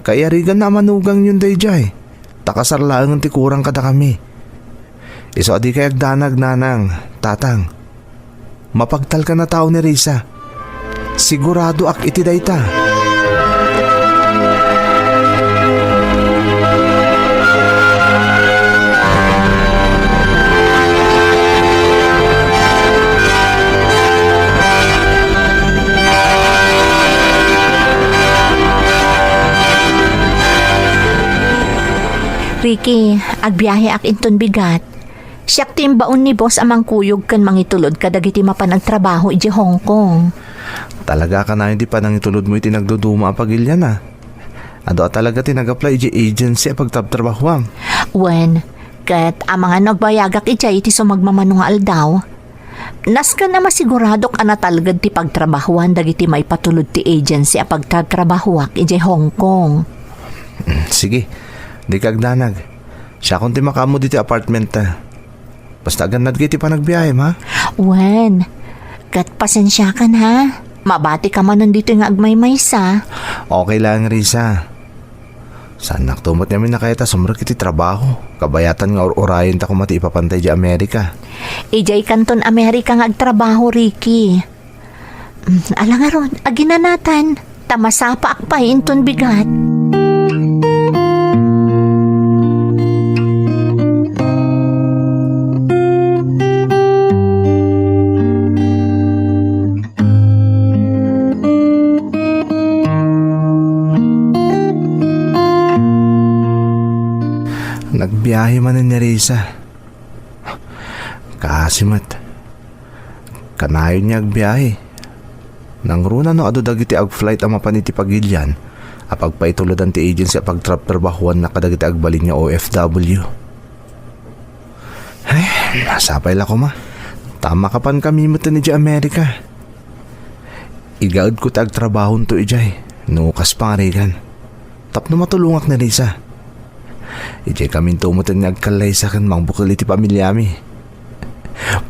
Kaiyariganna a manugangyon daydiay, ta kasar laengen ti kurang kadakami. Isu a dikay agdanag, Nanang, Tatang. Mapagtalkan a tao ni Risa. Siguradoak iti dayta. Ricky, agbiaheak inton bigat. Siak ti imbaon ni boss a mangkuyog ken mangitulod kadagiti mapan agtrabaho idiay Hong Kong. Talaga kanayon ti panangitulodmo iti nagduduma a pagilian, a. Adu a talaga ti nag-apply idiay agency a pagtrabtrabahuam. Wen, ket amangan no agbayagak idiay iti sumagmamano nga aldaw. Nasken a masiguradok a natalged ti pagtrabahuan dagiti maipatulod ti agency a pagtrabtrabahuak idiay Hong Kong. Mm, sige, dika agdanag. Siakon ti makaammo ditoy apartment, a. Basta agannadka iti panagbiahem, a? Wen, ket pasensiakan, a. Mabatika manen ditoy nga agmaymaysa. Okay lang, Risa. Saannakto met ngamin a kayat a sumrek iti trabaho. Kabayatan nga ur-urayenta koma ti ipapanta idiay Amerika. Idiay kanton Amerika nga agtrabaho, Ricky. Mm, ala ngarud, aginanatan. Ta masapaak pay inton bigat. Nagbiahe manen ni Risa. Kaasi met. Kanayon nga agbiahe. Nangruna no adu dagiti ag-flight a mapan iti pagilian a pagpaitulodan ti agency a pagtrabtrabahuanna kadagiti agbalin nga O F W. Ay, sapay la koma. Ta makapankami metten idiay Amerika. Igaedko ti agtrabahonto idiay, no kas pangarigan. Tapno matulongak ni Risa. Idiay kaminto metten nga agkallaysa ken mangbukel iti pamiliami.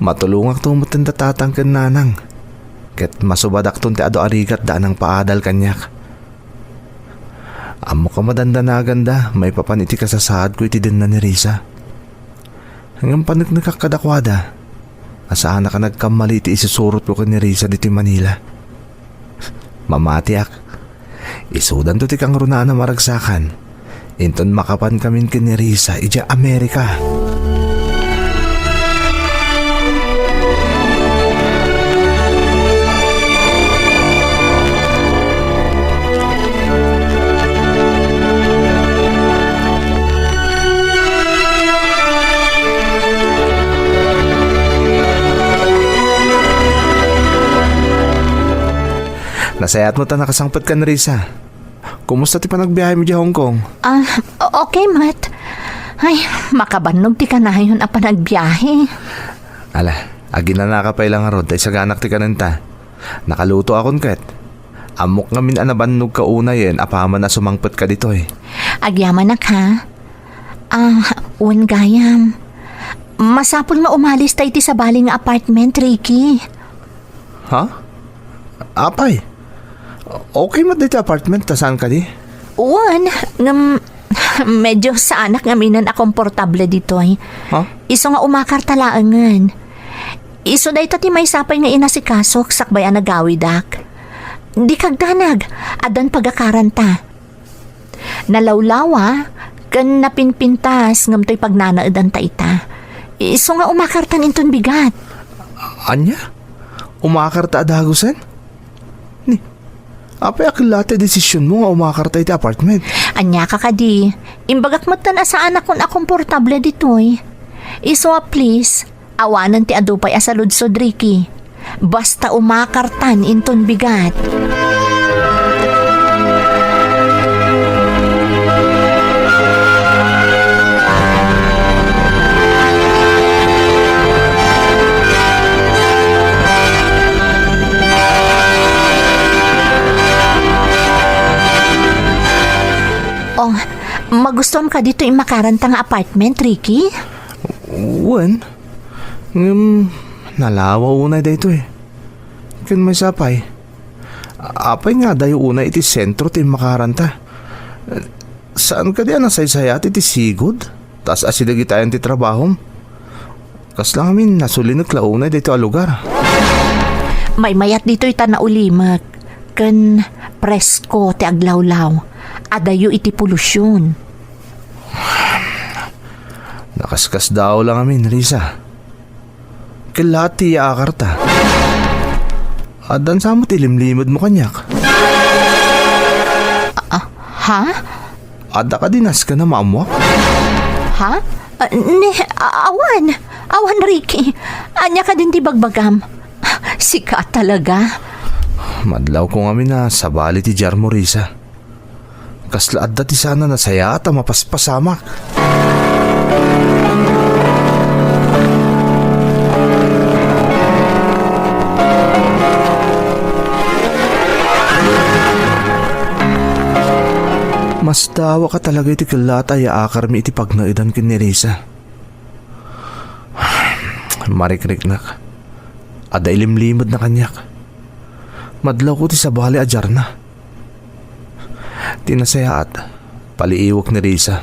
Matulongakto metten da tatang ken nanang. Ket masubadakton ti adu a rigatda a nangpaadal kaniak. Ammok a madandanaganda maipapan iti kasasaadko iti denna ni Risa. Ngem paneknekak kadakuada a saanak a nagkammali iti isusurotko ken ni Risa ditoy Manila. Mamatiak. Isudanto ti kangrunaan a maragsakan inton makapankamin ken ni Risa idiay Amerika. Nasayaat met a nakasangpet kan Risa. Kumusta ti panagbiahem idiay Hong Kong? Ah, o-, okay met. Ay, makabannog ti kanayon a panagbiahe. Ala, aginanaka pay la ngarud ta isaganak ti kanenta. Nakalutoakon ket. Ammok ngamin a nabannogka unayen apaman a sumangpetka ditoy. Agyamanak, ha? Ah, wen gayam. Masapul nga umalista iti sabali nga apartment, Ricky. Ha? Apay? Okay met ditoy apartment ta saan kadi? Wen, ngem medyo saanak ngaminen a komportable ditoy. Ha? Isu nga umakarta laengen. Isu dayta ti maysa pay nga inasikasok sakbay a nagawidak. Dika agdanag, addan pagakaranta. Nalawlawa ken napinpintas ngem toy pagnanaedanta ita. Isu nga umakartan inton bigat. Ania? Umakarta a dagusen? Ni, apay a kellaat ti desisionmo nga umakarta iti apartment? Ania ka kadi? Imbagak metten a saanakon a komportable ditoy. Isu a please, awanen ti adu pay a saludsod, Ricky. Basta umakartan inton bigat. Oh, magustuam kadi toy imakaranta nga apartment, Ricky? Wen, ngem nalawa unay daytoy. Ken maysa pay, apay nga adayo unay iti sentro ti imakaranta? Saan kadi a nasaysayaat iti sigud? Ta as-asideg itayen ti trabahom. Kasla ngamin, nasulinek la unay daytoy a lugar. Maymayat ditoy ta naulimek, ken presko ti aglawlaw. Adayo iti polusion. Nakaskasdaaw la ngamin, Risa. Kellaat ti iyaakarta. Addan sa met ilimlimedmo kaniak. Ah, ha? Adda kadi nasken a maammoak? Ha? Ah, ni, a-, awan. Awan, Ricky. Ania kadin ti bagbagam? Sika talaga. Madlawko ngamin a sabali ti diarmo, Risa. Kasla adda ti sana nasayaat a mapaspasamak. Masdawaka talaga iti kellaat a yaakarmi iti pagnaedan ken ni Risa. Marikriknak. Adda ilimlimedna kaniak. Madlawko ti sabali a diarna. Ti nasayaat, paliiwek ni Risa.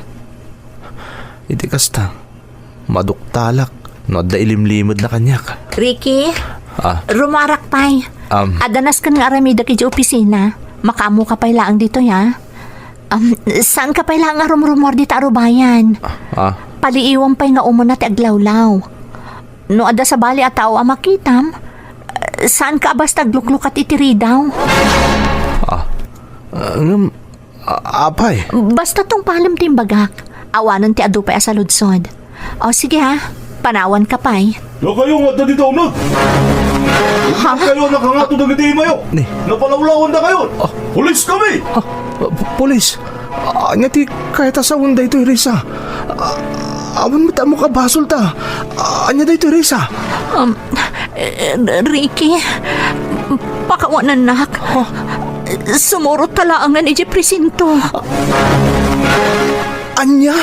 Iti kasta, maduktalak no adda ilimlimedna kaniak. Ricky, Ah, rumarak pay. Um, Adda nasken nga aramidek iti opisina. Makaammoka pay laeng ditoy, ha? Um, saan ka pay laeng nga rumrumuar dita arubayan? Ah. Paliiwem pay nga umuna ti aglawlaw. No adda sabali a tao a makitam, saan ka a basta agluklukat iti ridaw? Ah. Ah, ngem, a-, apay? Basta tungpalem ti imbagak. Awanen ti adu pay a saludsod. O, sige ha. Panawanka pay. Dakayo nga adda dita uneg. Ha? Dakayo nakangato dagiti imayo. Ni? Napalawlawandakayon. Ah. Pulis kami. Ah, pu-, pulis. Ania ti kayat a sawen daytoy, Risa? Ah, awan met ammok a basolta. Ania daytoy, Risa? Um, eh, Ricky, pakawanannak. Huh? Sumurot ta laengen idiay presinto. Ania?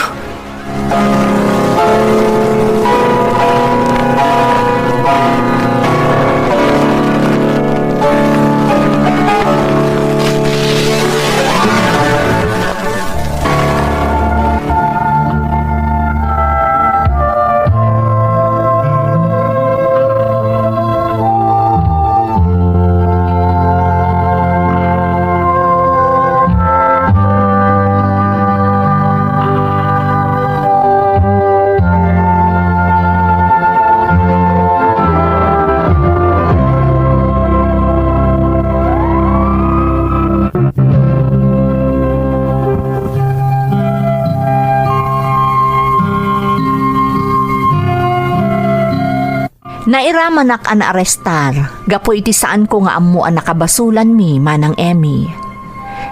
Nairamanak a naarestar gapu iti saanko nga ammo a nakabasolanmi, Manang Emmy.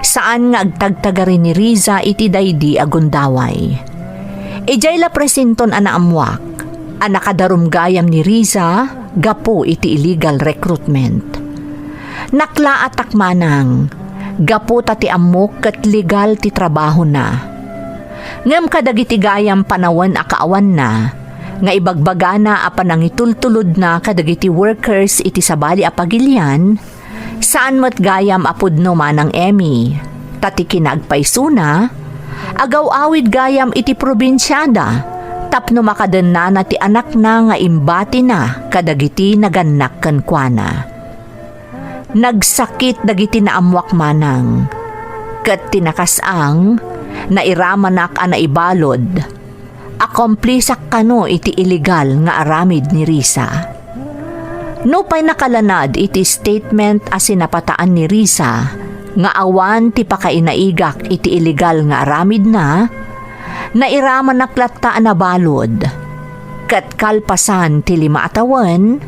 Saan nga agtagtagari ni Riza iti daydi a gundaway. Idiay la presinton a naammoak a nakadarum gayam ni Riza gapu iti illegal recruitment. Naklaatak manang, gapu ta ti ammok ket legal ti trabahona. Ngem kadagiti gayam panawen a kaawanna, nga ibagbagana a panangitultulodna kadagiti workers iti sabali a pagilian, saan met gayam a pudno, Manang Emmy, ta ti kinaagpaysona, agaw-awid gayam iti probinsiada tapno makadennana ti anakna nga imbatina kadagiti nagannak kenkuana. Nagsakit dagiti naammoak manang, ket ti nakas-ang, nairamanak a naibalud. Akomplisak kano iti illegal nga aramid ni Riza. Nupay nakalanad iti statement a sinapataan ni Riza nga awan ti pakainaigak iti illegal nga aramidna, nairamanak latta a nabalud. Ket kalpasan ti lima a tawen,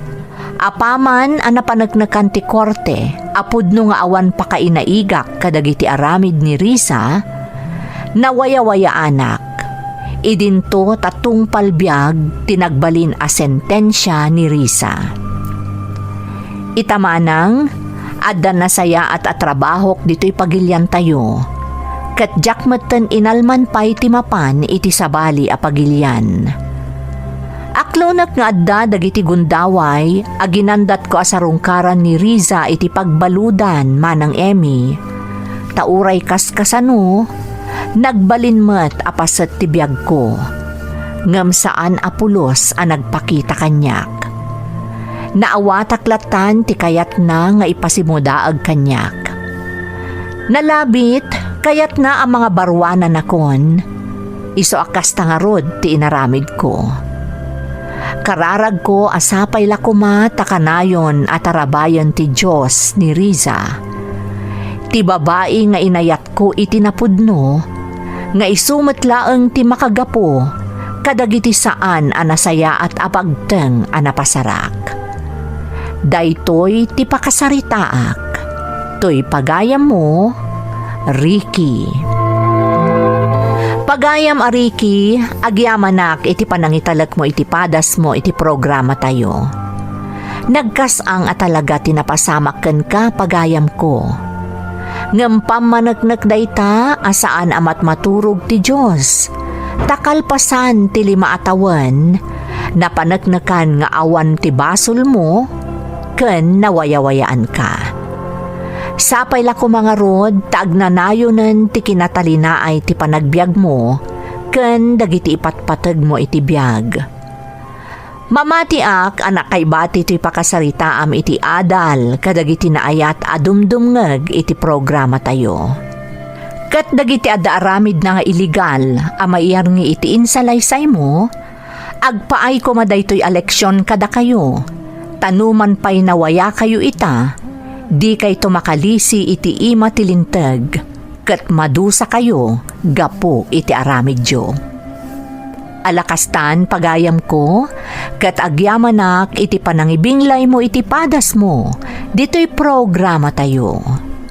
apaman a napaneknekan ti korte a pudno nga awan pakainaigak kadagiti aramid ni Riza, nawayawayaanak. Idinto ta tungpal biag ti nagbalin a sentensia ni Riza. Ita manang, adda nasayaat a trabahok ditoy pagiliantayo, ket diak metten inalman pay ti mapan iti sabali a pagilian. Aklonek nga adda dagiti gundaway a ginandatko a sarungkaran ni Riza iti pagbaludan, Manang Emmy. Ta uray kaskasano, nagbalin met a paset ti biagko, ngem saan a pulos a nagpakita kaniak. Naawatak lattan ti kayatna nga ipasimudaag kaniak. Nalabit, kayatna a mangabaruananakon. Isu a kasta ngarud ti inaramidko. Kararagko a sapay la koma ta kanayon a tarabayen ti Dios ni Riza. Ti babai nga inayatko iti napudno, nga isu met laeng ti makagapu kadagiti saan a nasayaat a pagteng a napasarak. Daytoy ti pakasaritaak. Toy pagayammo, Ricky. Pagayam a Ricky, agyamanak iti panangitalekmo iti padasmo iti programatayo. Nagkas-ang a talaga ti napasamak kenka, pagayamko. Ngem pammaneknek dayta a saan a matmaturog ti Dios, ta kalpasan ti lima a tawen, napaneknekan nga awan ti basolmo ken nawayawayaanka. Sapay la koma ngarud ta agnanayonen ti kinatalinaay ti panagbiagmo ken dagiti ipatpategmo iti biag. Mamatiak a nakaibati toy pakasaritaam iti adal kadagiti naayat a dumdumngeg iti programatayo. Ket dagiti adda aramidna nga illegal a maiyarngi iti insalaysaymo, agpaay koma daytoy a leksion kadakayo, ta numan pay nawayakayo ita, dikayto makalisi iti ima ti Linteg, ket madusakayo gapu iti aramidyo. Ala kastan, pagayamko, ket agyamanak iti panangibinglaymo iti padasmo ditoy programatayo.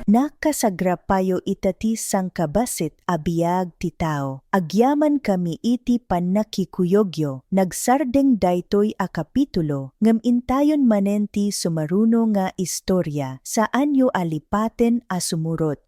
Nakasagrapayo ita ti sangkabassit a biag ti tao. Agyamankami iti pannakikuyogyo. Nagsardeng daytoy a kapitulo, ngem intayon manen ti sumaruno nga istoria. Saanyo a lipaten a sumurot.